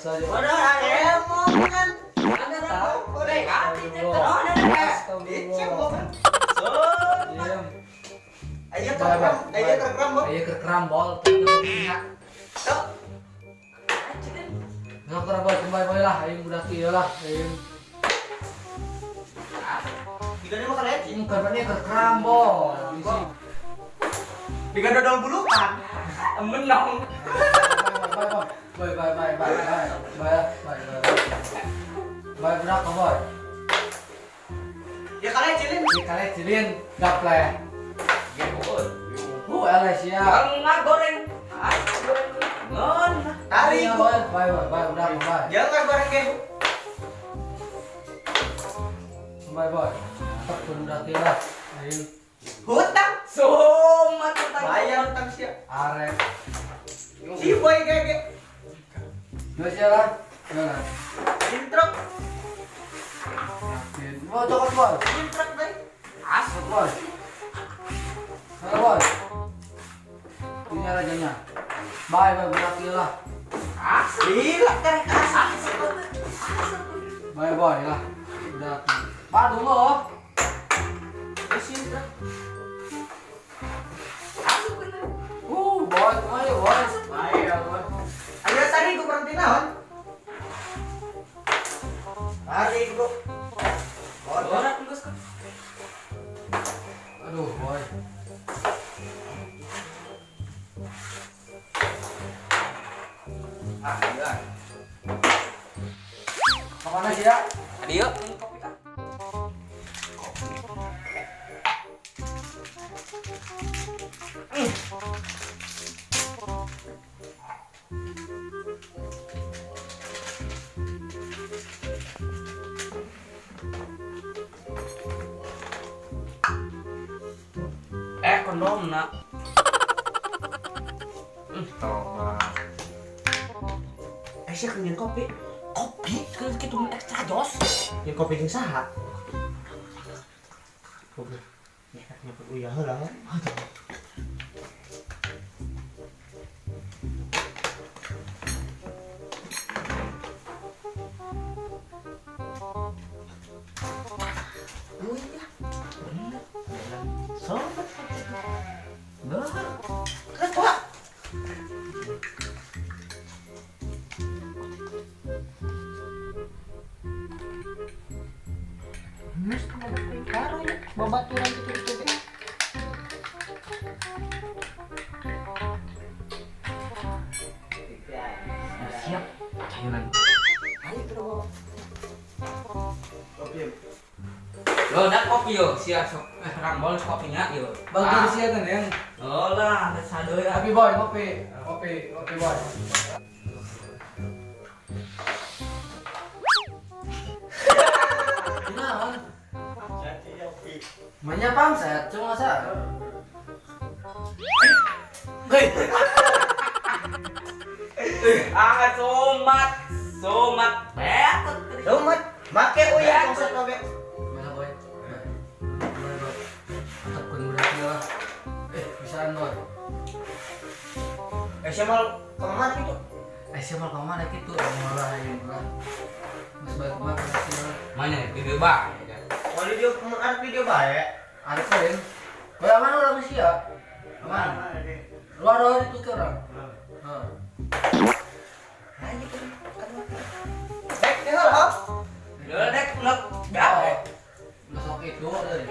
saja. Waduh, remongan. Ada tahu. Iya. Ayo kerekam, ayo kerekam, Bang. Ayo kerekam bol. Tuh. Nggak kurang boy, kembali boy lah. Ayo budak ieu lah. Ayo. Digane makan aja. Ini kabarnya kerekam bol. Diga dodol bulukan. Menang. Bye bye bye bye bye bye bye bye bye bye bye budak boy. Ya kalian cilin. Ini kalian cilin gaple. Eleh sia. Yang goreng. Goreng. Ngon. Tarik. Iya, boy. Bye bye bye budak bye. Jangan goreng ge. Bye boy. Tetep budak ieu lah. Ayo. Hutang. Somat utang. Bayar utang sia. Arek. Si boy ge. Dua sia lah. Gimana? Introk, Mau cokot boy. introk boy. Asuk. Boy. Halo boy. Ini rajanya. Bye bye budak ieu lah. Asuk. Gila kan asik. Bye boy lah. Budak. Padu lo. Introk. Asuk bener. Boy, kumaha ya boy? Ayo, boy. Ayo tadi gua berhenti naon? Tarik gua. Orang geus kan. Aduh, boy. Ah, iya. Kemana sih ya? Adi yuk, minum kopi ah. Kondom nak. Tolong. Eh, sih nyen kopi. Kopi, kan kitu mun ekstra jos. Nyen kopi jeung saha? Kopi. Nih, nyebut uyah heula. Uyah. Bener. Sobat. Nah, Ketua. Mas kemana karo ya? Babaturan gitu-gitu teh. Siap. Cairan. Ayo terus. Kopi. Lo dak kopi yo, siap sok. Rambol kopinya yo. Bagus sih kan yang. Oh lah, ada sadoy ya. Kopi boy, kopi. Kopi, kopi boy. Gimana? Mainnya pangset, cuma masa. Hei. Ah, somat. Somat. Bet. Somat, make uyah konsep oge. Mana boy? Boy, boy. Tetep kun budak ieu lah. Bisaan boy. Eh, siapa mal kemana gitu? Siapa mal kemana gitu? Malah ayo lah. Mas balik mah sih lah. Mana video bae kan. Oh, video ada video bae. Ada keren. Boy, aman orang sih ya? Aman. Luar luar itu ke orang. Heeh. Ayo tuh. Dek, tinggal hop. Lo dek lo bae. Udah sok itu dari.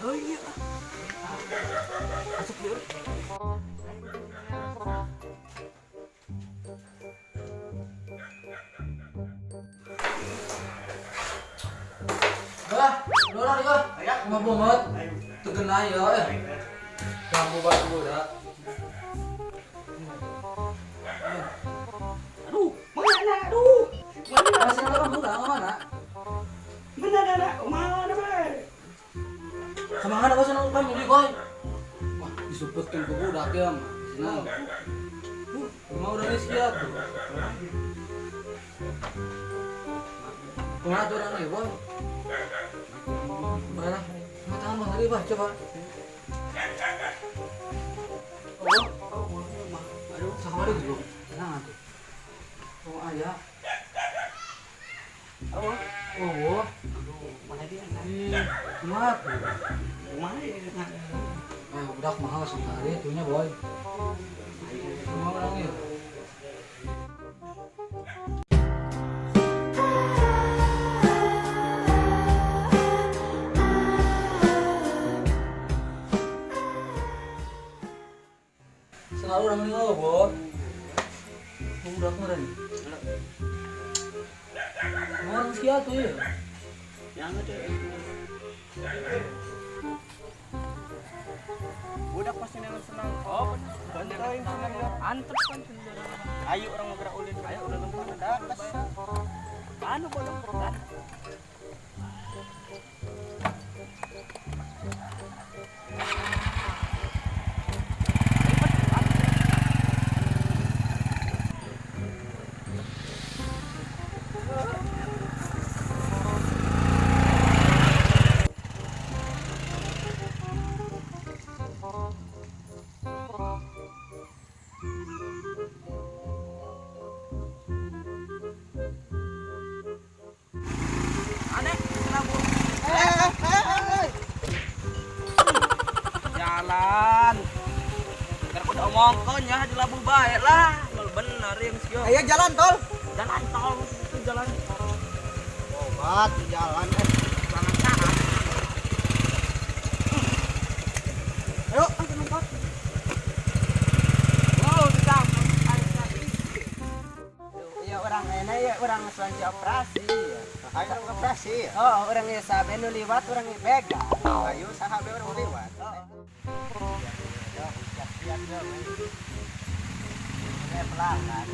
Oh iya. Masuk liur. Bah, dorong ya. Ayo, mau banget. Tegena ya, eh. Ganggu batu udah. Aduh, mana aduh. Mana Masih orang buka mana? mana ada mana bae. Kemana kau senang kamu di boy? Wah, Disuputkeun ku budak ya mah. Nah. Kumaha urang geus kieu tuh? Kumaha tuh urang ieu, Boy? Barang, tangan mah tadi, Bah, coba. Oh, oh, mah. Aduh, sakamari gitu. Tenang atuh. Oh, aya. Oh, Oh, aduh, mana dia? Kumaha tuh? Kumaha ya? Eh, budak mahal sekali itunya, Boy. Kumaha urang ieu? Selalu orang ini loh, Boy. Budak mah nih. Orang sia tuh ya. Yang itu. Budak pasti senang senang. Oh, bener. Antep kan sendiri. Ayo orang mau gerak ulin, ayo udah lempar ada atas. Anu bolong kan. Jalan. Ntar kudu omongkeun ya di labu bae lah. Mal bener ya geus kieu. Ayo jalan tol. Jalan tol itu jalan. Obat di jalan. Jangan saat. Ayo, angkat lompat. Wow, sedang. Iya orang enak ya orang selanjutnya operasi. Ayo orang operasi. Oh, orang ya sabe nu liwat orang begal. Ayo sahabe orang liwat. Siap-siap dong. Ini pelanggan.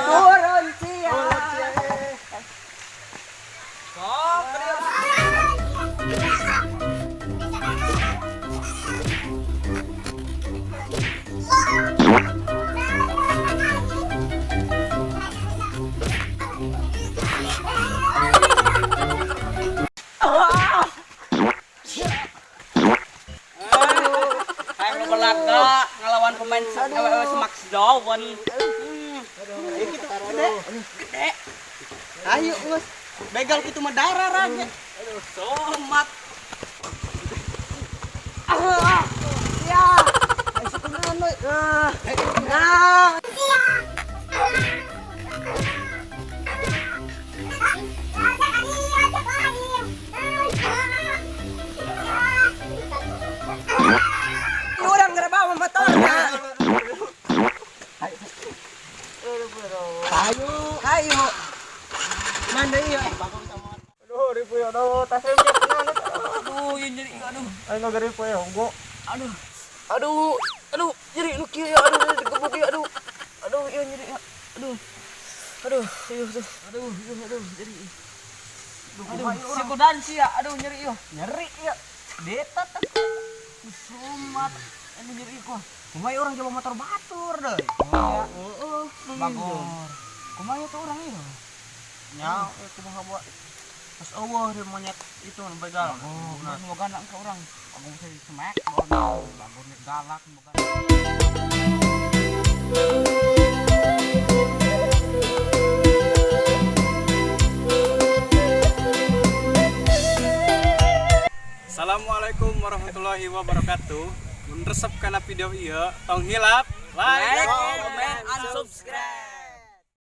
Turun siap. Hayang belaga ngelawan pemain awewe semak sedawan. Gitu gede. Gede. Ayo, Gus. Begal kitu mah darah raja. Aduh, somat. Ya. Ayo sukunan we. Nah. Orang ngerebawa motornya. Ayo, ayo. Mana iya? Aduh, ribu ya, aduh, tasnya kena. Aduh, ya nyeri, aduh. Ayo nggak ribu ya, gua. Aduh. Aduh, aduh, nyeri lu kieu ya, aduh, digebuk ya, aduh. Aduh, iya nyeri ya. Aduh. Aduh, iya tuh. Aduh, iya aduh, nyeri. Aduh, si kudan sih ya, aduh nyeri yo. Nyeri ya. Beta teh. Sumat. Aduh nyeri kok. Kumaha orang coba motor batur deh. Heeh, bagor. Kumaha tuh orang ieu? Nya, kumaha buat. Pas eueuh di monyet itu nu begal. Oh, nah, semoga anak ke orang. Aku bisa disemek, bagor nih galak, semoga. Assalamualaikum warahmatullahi wabarakatuh. Mun resep kana video ieu, tong hilap like, Like, comment, and subscribe.